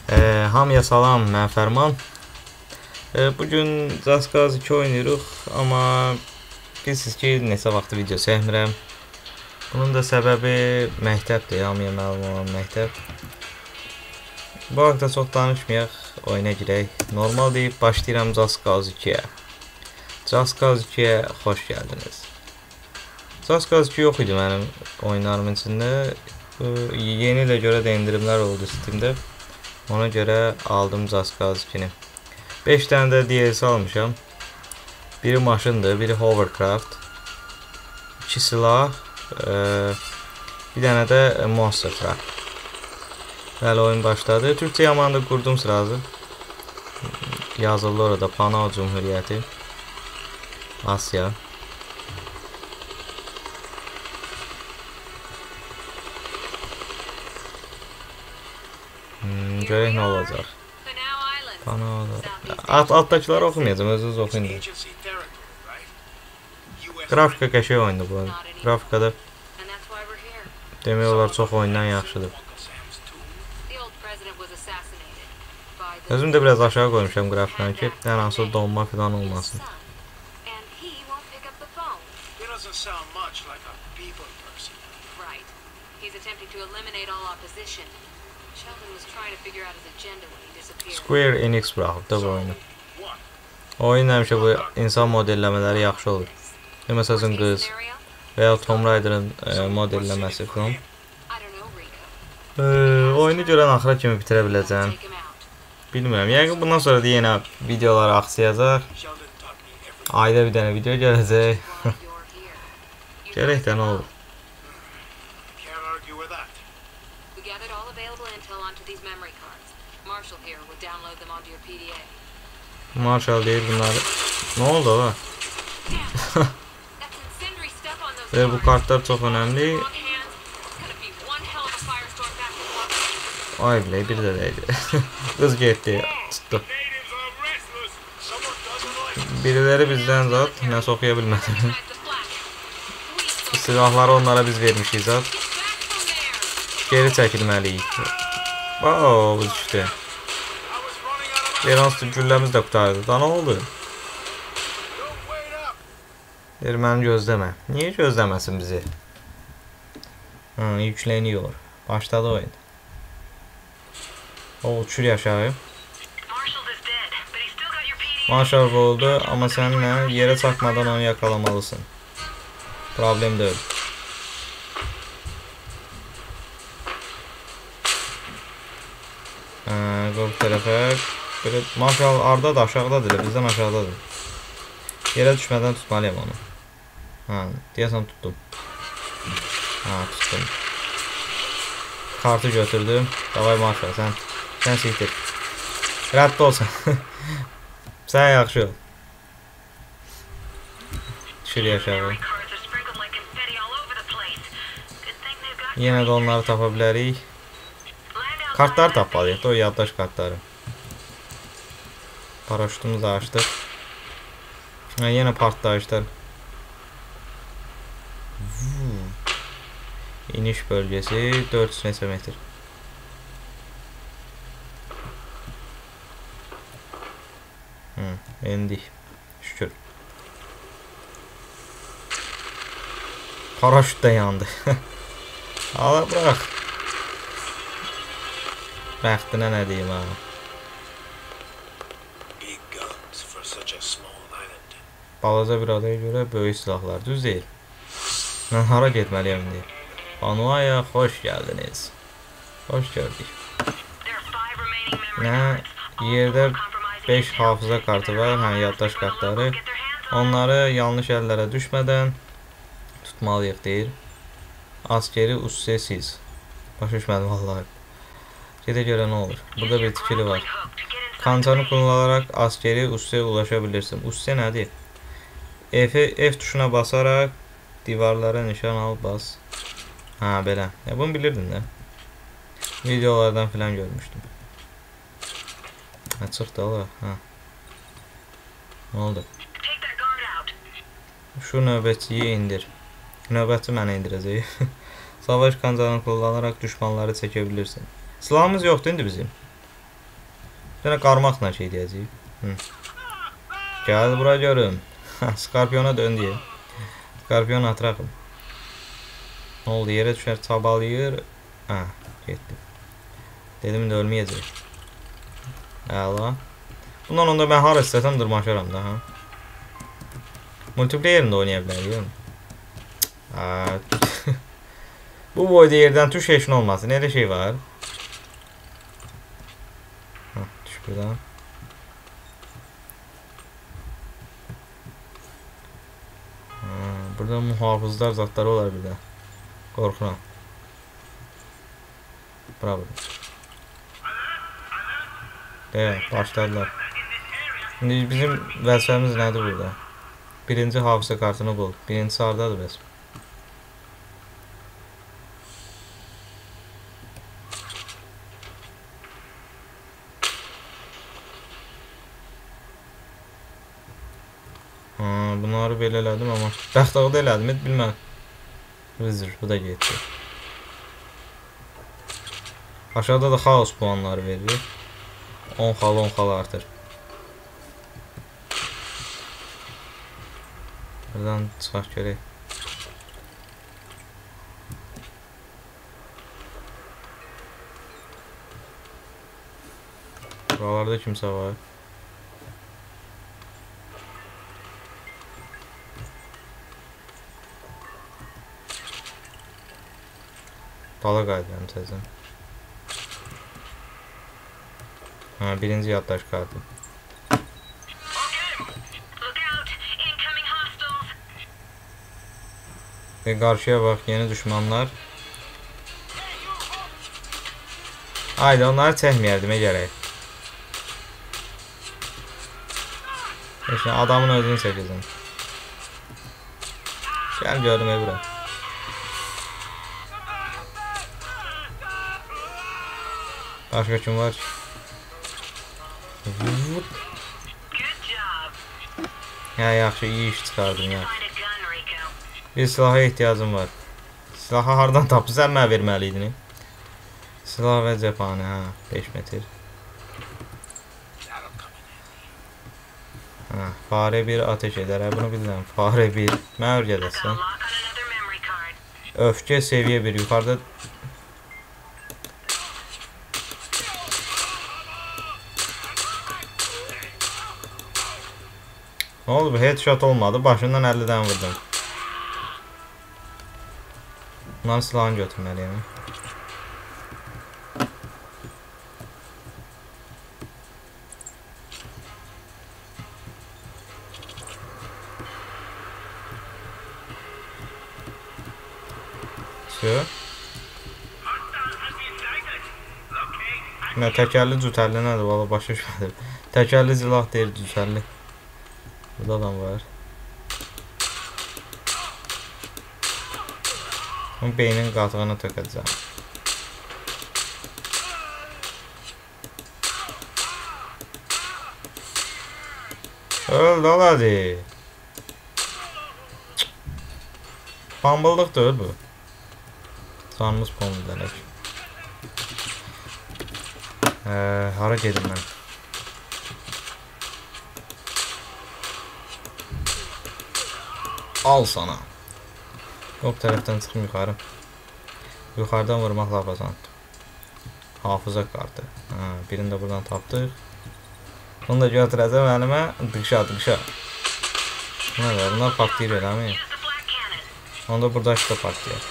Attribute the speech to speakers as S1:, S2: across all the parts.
S1: Hamıya salam, mən Fərman. Bugün Just Cause 2 oynayırıq, amma bilirsiniz ki, neçə vaxtı video çəkmirəm. Bunun da səbəbi məktəbdir, hamıya məlum olan məktəb. Bu haqda çox danışmayaq, oyuna girək. Normal deyib başlayıram Just Cause 2-yə. Just Cause 2-yə xoş gəldiniz. Just Cause 2 yox idi mənim oyunlarımın içində. Yeni ilə görə də endirimlər oldu Steam'də. Ona görə aldım Just Cause 2-ni. 5 dənə də DLC almışam. Biri maşındır, biri hovercraft, 2 silah, bir dənə də monster truck. Bəli, oyun başladı. Türkçə yamanı da qurdum sırası. Yazıldı orada Panau Cumhuriyyəti, Asiya. Görək nə olacaq. Altdakıları oxumayacağım, özünüz oxuyun. Qrafika qəşəng oyundur bu. Qrafikada demək olar çox oyundan yaxşıdır. Özüm də biraz aşağı qoymuşam qrafikanı ki, hər hansı donma filan olmasın. Square Enix buraxıb da bu oyunu. Oyun həmişə bu insan modelləmələri yaxşı olur. Məsəl üçün qız və ya Tomb Raider'ın modelləməsi falan. Oyunu görən axıra kimi bitirə biləcəm. Bilmirəm. Yəqin bundan sonra da yenə videolar axsayacaq. Ayda bir dənə video gələcək. Görək də nə olur. Marshall deyir bunları. Nə oldu ala? Və bu kartlar çox önəmli. Ay bilə, bir də dəydi. Qız getdi, tutdu. Biriləri bizdən zat, nəsə oxuya bilmədim. Silahları onlara biz vermişik zat. Geri çəkilməliyik. Wow, bu düşdü. Bir hansı gülləmiz də qurtardı. Da nə oldu? Deyir, məni gözləmə. Niyə gözləməsin bizi? Hı, yükleniyor. Başladı oyun. O, uçur aşağı. Marshall oldu, amma səninlə yerə çatmadan onu yakalamalısın. Problem deyil. Qov tərəfə. Belə, Marshall ardadır, aşağıdadır, bizdən aşağıdadır. Yerə düşmədən tutmalıyam onu. Ha, deyəsən tutdum. Ha, tutdum. Kartı götürdüm. Davay Marshall, sən siktir. Rədd olsan. Sən yaxşı ol. Düşürük aşağı. Yenə də onları tapa bilərik. Kartları tapmalıyıq da, o yaddaş kartları. Paraşütümüzü açdıq. Ha, yenə partlayışlar. İniş bölgəsi 400 neçə metr. İndik. Şükür. Paraşüt də yandı. Ala bırax. Bəxtinə nə deyim ha. Balaca bir adaya görə böyük silahlar, düz deyil. Mən hara getməliyəm indi? Panuaya xoş gəldiniz. Xoş gördük. Nə? Yerdə 5 hafıza kartı var, hə, yaddaş kartları. Onları yanlış əllərə düşmədən tutmalıyıq deyir. Askeri ussesiz. Başa düşmədim vallahi. Gedə görə nə olur? Burada bir tikili var. Kancanı kullanılarak askeri usseye ulaşa bilirsin. Usse nədir? F tuşuna basaraq divarlara nişan al, bas. Ha, belə. Ya, bunu bilirdim də. Videolardan filan görmüşdüm. Ha, çıxdı ala. Ha. Nə oldu? Şu növbətçiyi indir. Növbətçi mənə indirəcək. Savaş kancanı kullanaraq düşmanları çəkə bilirsin. Silahımız yoxdur indi bizim. Bir dənə qarmaqla şey deyəcəyik. Gəl bura görüm. Skorpiona dön deyə. Skorpion atıraqım. Nə oldu? Yerə düşər, çabalayır. Hə, getdi. Dedim, indi ölməyəcək. Əla. Bundan onda mən hara istəsəm dırmaşaram da, ha. Multiplayer'ını da oynaya bilərik. Bu boyda yerdən tuş heç nə olmasın. Elə şey var. Ha, düş buradan. Ha, burada muhafızlar zatları olar bir də. Qorxuram. Bravo. Evet, başladılar. İndi bizim vəzifəmiz nədir burada? Birinci hafıza kartını bul. Birincisi hardadır bəs? Ha, bunları belə elədim amma bəxtağı da elədim, bilməm. Üzr, bu da getdi. Aşağıda da xaos puanları verilir. 10 xal, 10 xal artır. Buradan çıxaq görək. Buralarda kimsə var. Dala qayıdıram təzən. Ha, birinci yaddaş kartı. Ve qarşıya bax, yeni düşmanlar. Haydi, onları çəkməyərdim, gərək. Heç nə, adamın özünü çəkəcəm. Gəl görüm, bura. Başqa kim var? Hə, yaxşı, iyi iş çıxardım, yaxşı. Bir silaha ehtiyacım var. Silahı hardan tapdın? Sən mənə verməliydin. Silah və cəbhanə, hə, 5 metr. Hə, fare 1 ateş edər, hə, bunu bilirəm. Fare 1, mənə öyrədəsən. Öfkə seviyə 1, yuxarıda... Nə oldu bu? Headshot olmadı. Başından 50 dənə vurdum. Bunların silahını götürməliyəm. Sö. Nə, təkərli cütərli nədir? Valla başa düşmədim. Təkərli silah deyir cütərli. Burada adam var. Bunun beynin qatığını tökəcəm. Öldü, al hadi. Pambıldıq deyil bu. Canımız pomlu dələk. Hara gedim mən? Al sana. O tərəfdən çıxım yuxarı. Yuxarıdan vurmaq lap asandır. Hafıza kartı. Ha, birini də buradan tapdıq. Bunu da götürəcəm əlimə. Dıqşa, dıqşa. Bunlar da, bunlar partlayır eləmi? Onda buradakı da partlayır.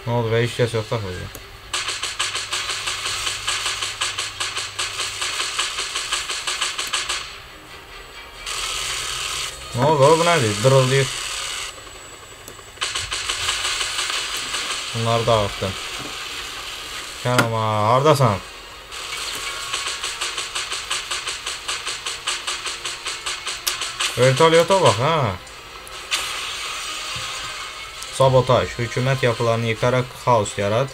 S1: Nə oldu be? Heç kəs yox da burada. Nə oldu? Bu nədir? Dırıldayır. Bunları dağıtdım. Gəl amma, hardasan? Vertolyota bax, ha. Sabotaj. Hökumət yapılarını yıkaraq xaos yarat.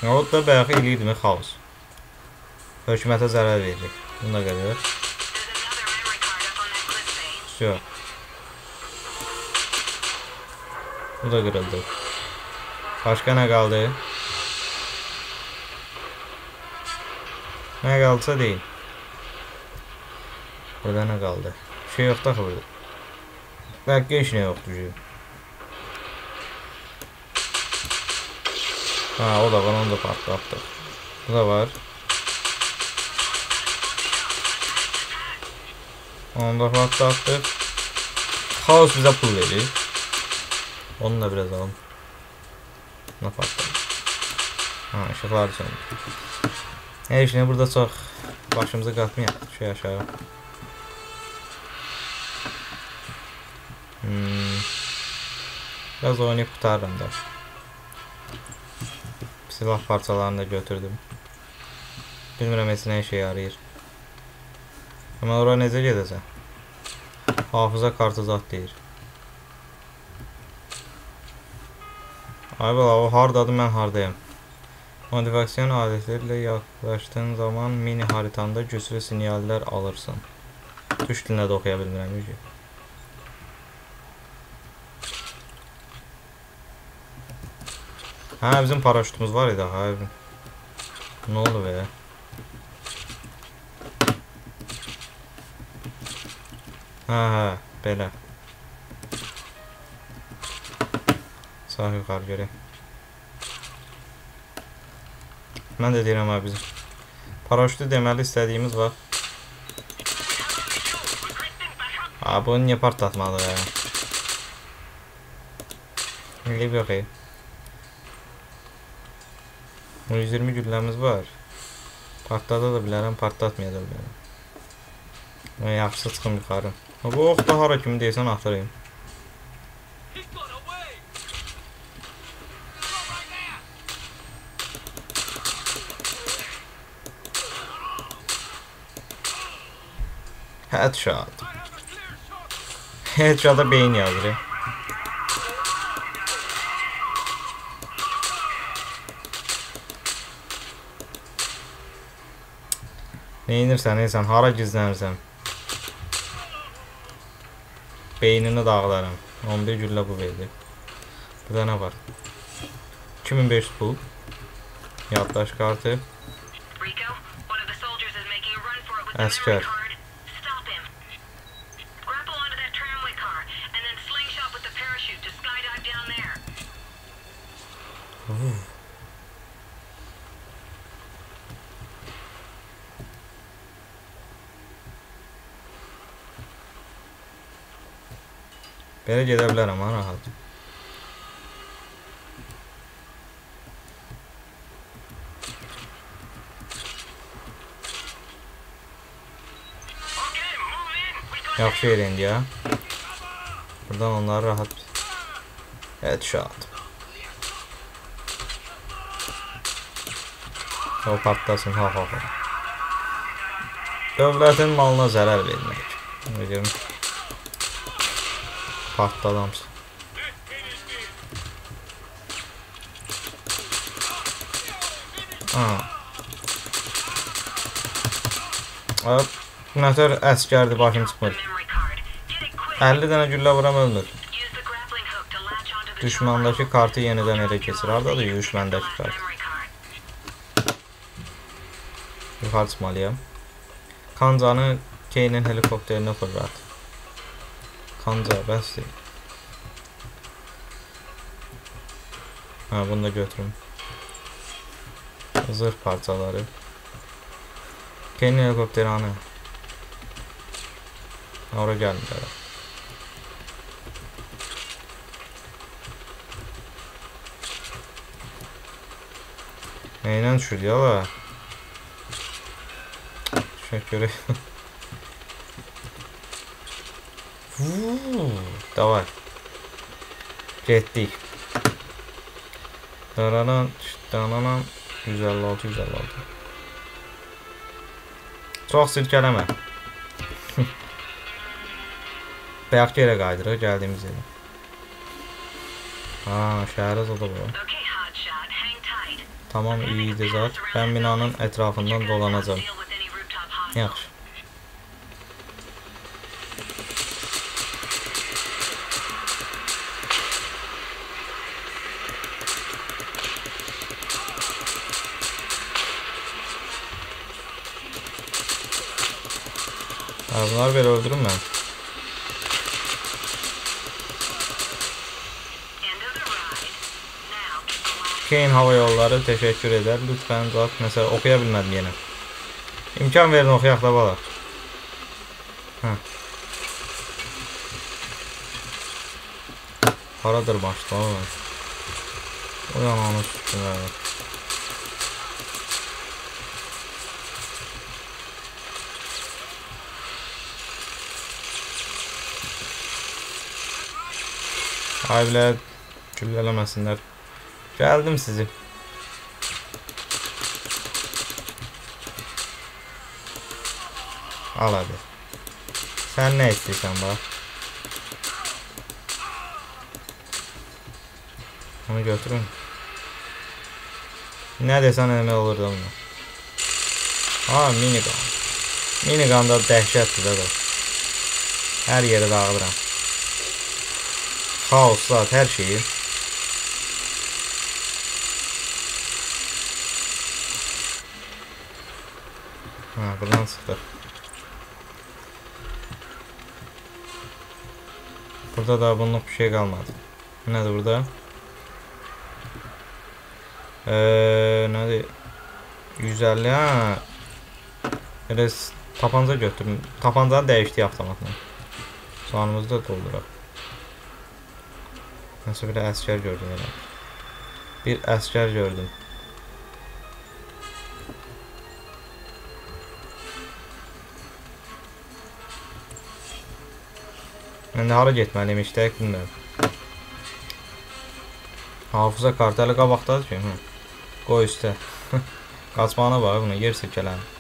S1: O da bayaq eləyirdi mi xaos? Hökumətə zərər veririk. Bunu da qədər. Yox. Bu da qırıldı. Başqa nə qaldı? Nə qaldısa deyil. Burada nə qaldı? Bir şey yoxdur axı burada. Bəlkə heç nə yoxdur ki. Ha, o da var, onu da partlatdıq. Bu da var. Onu da partlatdıq. Xaos bizə pul verir. Onu da biraz alım. Nə partladı? Ha, işıqları söndü. Heç nə, burada çox başımızı qatmayaq. Düşək aşağı. Biraz oynayıb qurtarıram da. Silah parçalarını da götürdüm. Bilmirəm heç nə işə yarayır. Amma ora necə gedəcəm? Hafıza kartı zat deyir. Ay bala, o hardadır, mən hardayım. Modifikasiyon alətləri ilə yaxlaşdığın zaman mini haritanda güclü sinyallər alırsın. Tuş dilinə də oxuya bilmirəm ki. Hə, bizim paraşütümüz var idi. Ha. Nə oldu be? Hə, hə, belə. Sağ yuxarı görək. Mən də deyirəm ha bizim. Paraşütü deməli istədiyimiz var. Ha, bunu niyə partlatmadıq ya? Eləyib yox ey. 120 gülləmiz var. Partlada da bilərəm, partlatmaya da bilərəm. Mən yaxşısı çıxım yuxarı. Bu ox da hara kimi deyəsən atırayım. Headshot. Headshot'a beyin yazır. Neyinirsən, neysən, hara gizlənirsən? Beynini dağılaram. 11 güllə bu verdi. Burada nə var? 2500 pul. Yaddaş kartı. Əskər. Belə gedə bilərəm ha, rahat. Yaxşı yer indi ya. Buradan onları rahat. Headshot. O partlasın, ha ha ha. Dövlətin malına zərər vermək. Görüm. Partladamsın. Ha. Nətər əskərdir, başım çıxmır. 50 dənə güllə vuram ölmür. Düşmandakı kartı yenidən elə keçir. Hardadır düşmandakı kart? Yuxarı çıxmalıyam. Kancanı Kane'in helikopterini fırlat. Kanca, bəsdir. Ha, bunu da götürüm. Zırh parçaları. Kane'in helikopteri hanı? Ora gəlmir hələ. Neylə düşür ya la? Düşək görək. Davay. Getdik. Daranan, dananan 156, 156. Çox silkələmə. Bayaqki yerə qayıdırıq, gəldiyimiz yerə. Ha, şəhərə zada bu. Tamam, iyiydi zat. Mən binanın ətrafından dolanacağım. Yaxşı. Bunları belə öldürüm mən. Kane hava yolları təşəkkür edər. Lütfən zat, məsələ oxuya bilmədim yenə. İmkan verin oxuyaq da bala. Hə. Hara dırmaşdı oğlum. O yanağını tuttum. Ay bilə güllələməsinlər. Gəldim sizi. Al hadi. Sən nə istəyirsən bax? Onu götürün. Nə desən eləmək olur da bunu. Ha, minigun. Minigun da dəhşətdir də da. Hər yerə dağıdıram. Xaos zat, hər şeyi. Ha, buradan çıxdıq. Burada da bunluq bir şey qalmadı. Nədir burada? Nədir? 150, ha. Elə tapanca götürüm. Tapancanı dəyişdik avtomatla. Soğanımızı da dolduraq. Nəsə bir əskər gördüm elə. Bir əskər gördüm. Mən də hara getməliyim heç dəqiq bilmirəm. Hafıza kartı hələ qabaqdadır ki. Hı. Qoy üstə. Qaçmağına bax bunu, yer silkələnir.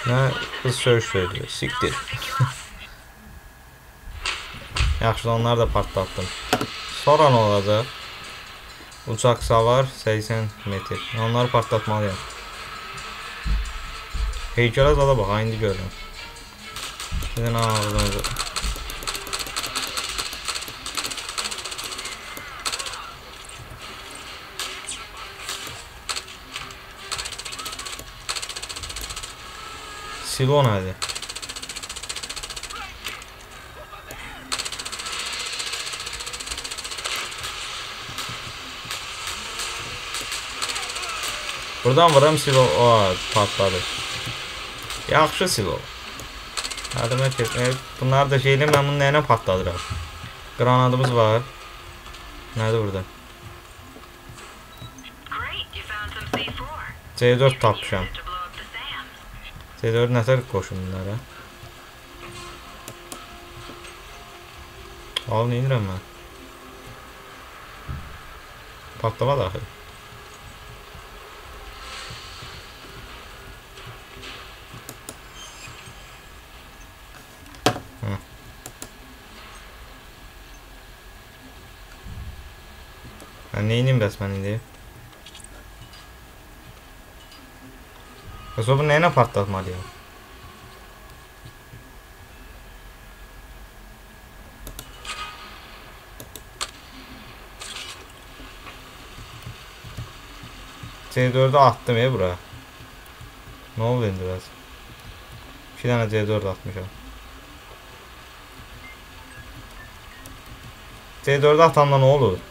S1: Nə? Qız söyüş söylüyor. Siktir. Yaxşı, onları da partlatdım. Sonra nə olacaq? Uçaq savar 80 metr. Onları partlatmalıyam. Heykələ zada bax, indi görürəm. Sizin ağzınızı. Silo nədir? Buradan vuram silo. O, patladı. Yaxşı silo. Əlimə keçmək. Bunları da şeylə, mən bunu nəyinə patladıram? Qranadımız var. Nədir burada? C4 tapmışam. C4 nətər qoşum bunlara? Al, neyinirəm mən? Patlamadı axı. Neyiniyim bəs mən indi? Bəs o bu nəyinə partlatmalıyam? C4-ü attım bura. Nə oldu indi bəs? 2 dənə C4 atmışam. C4-ü atanda nə olur?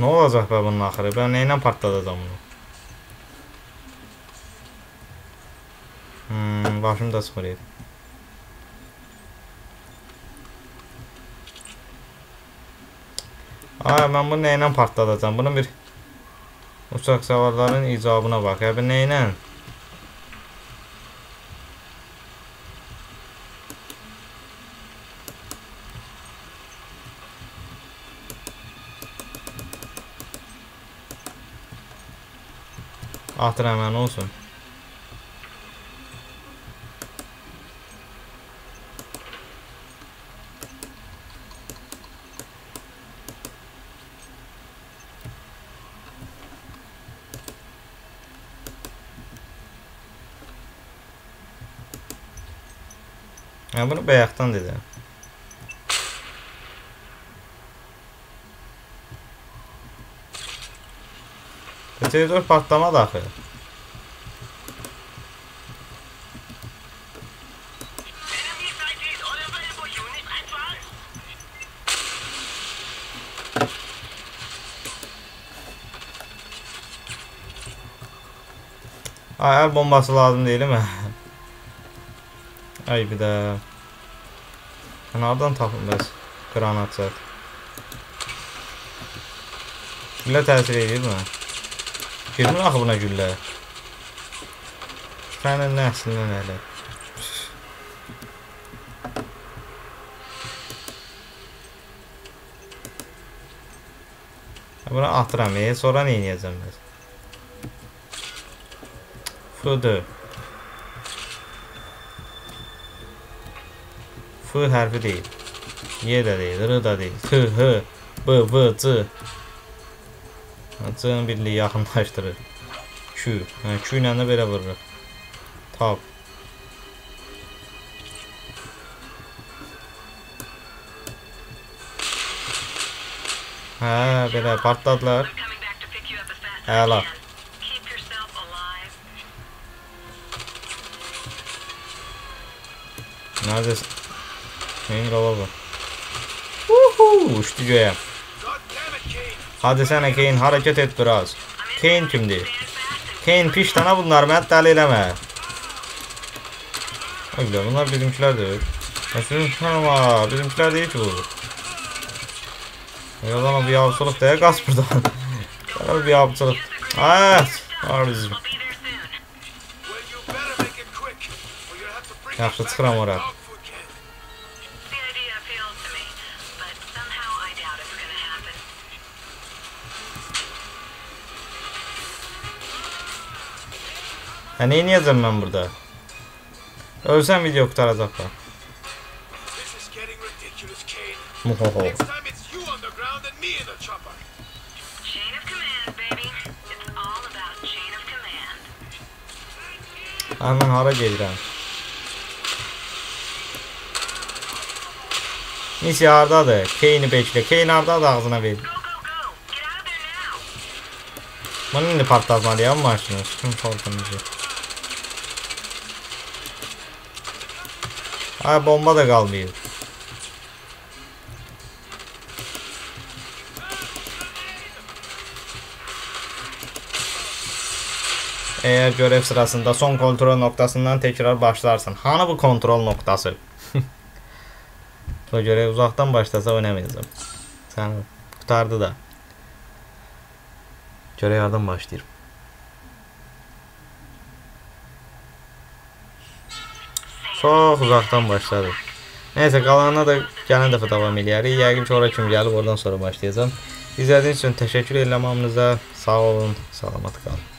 S1: Nə olacaq bə bunun axırı? Mən nə ilə partladacam bunu? Başım da çıxmır. Ay, mən bunu nə ilə partladacam? Bunun bir uçaq savarların icabına bax. Ə, nə ilə? Atıram, nə olsun. Mən bunu bayaqdan dedim. Televizor patlamadı axı. Ay, el bombası lazım değil mi? Ay bir də. Mən hardan tapım bəs? Qranat zət. Güllə təsir edir mi? Girmir axı buna güllə. Sənin nəslindən elə. Buna atıram, sonra nə eləyəcəm bəs? F-dır. F hərfi deyil. Y də deyil, R da deyil. T, H, B, V, C. C-nin birliyi yaxınlaşdırır. Q. Q ilə də belə vururuq. Tab. Hə, belə partladılar. Əla. Neredesin? Neyin qala bu? Uhu, uçtu göyə. Hadi sənə Kane, hareket et biraz. Kane kimdir? Kane piş dana bunlar, məni dəli eləmə. Ay bilə, bunlar bizimkilərdir. Amma bizimkilər deyil ki bu. Yalan bir yavçılıq deyə qas buradan. Yalan bir yavçılıq. Ay, yaxşı çıxıram ora. Hə, nə eləyəcəm mən burada? Ölsəm video qurtaracaq da. Muhoho. Ay, mən hara gedirəm? Missy hardadır? Kane'i beklə. Kane hardadır, ağzına ver. Bunu indi partlatmalıyam maşını. Kim partlamayacaq? Ay, bomba da qalmayıb. Eğer görev sırasında son kontrol noktasından tekrar başlarsın. Hani bu kontrol noktası? O görev uzaqdan başlasa oynamayacağım. Sən qurtardı da. Görev hardan başlayır? Çox uzaqdan başladı. Neyse, qalanına da gələn dəfə davam eləyərik. Yəqin ki, ora kim gəlib, oradan sonra başlayacağım. İzlədiyiniz üçün təşəkkür edirəm hamınıza. Sağ olun, salamat qalın.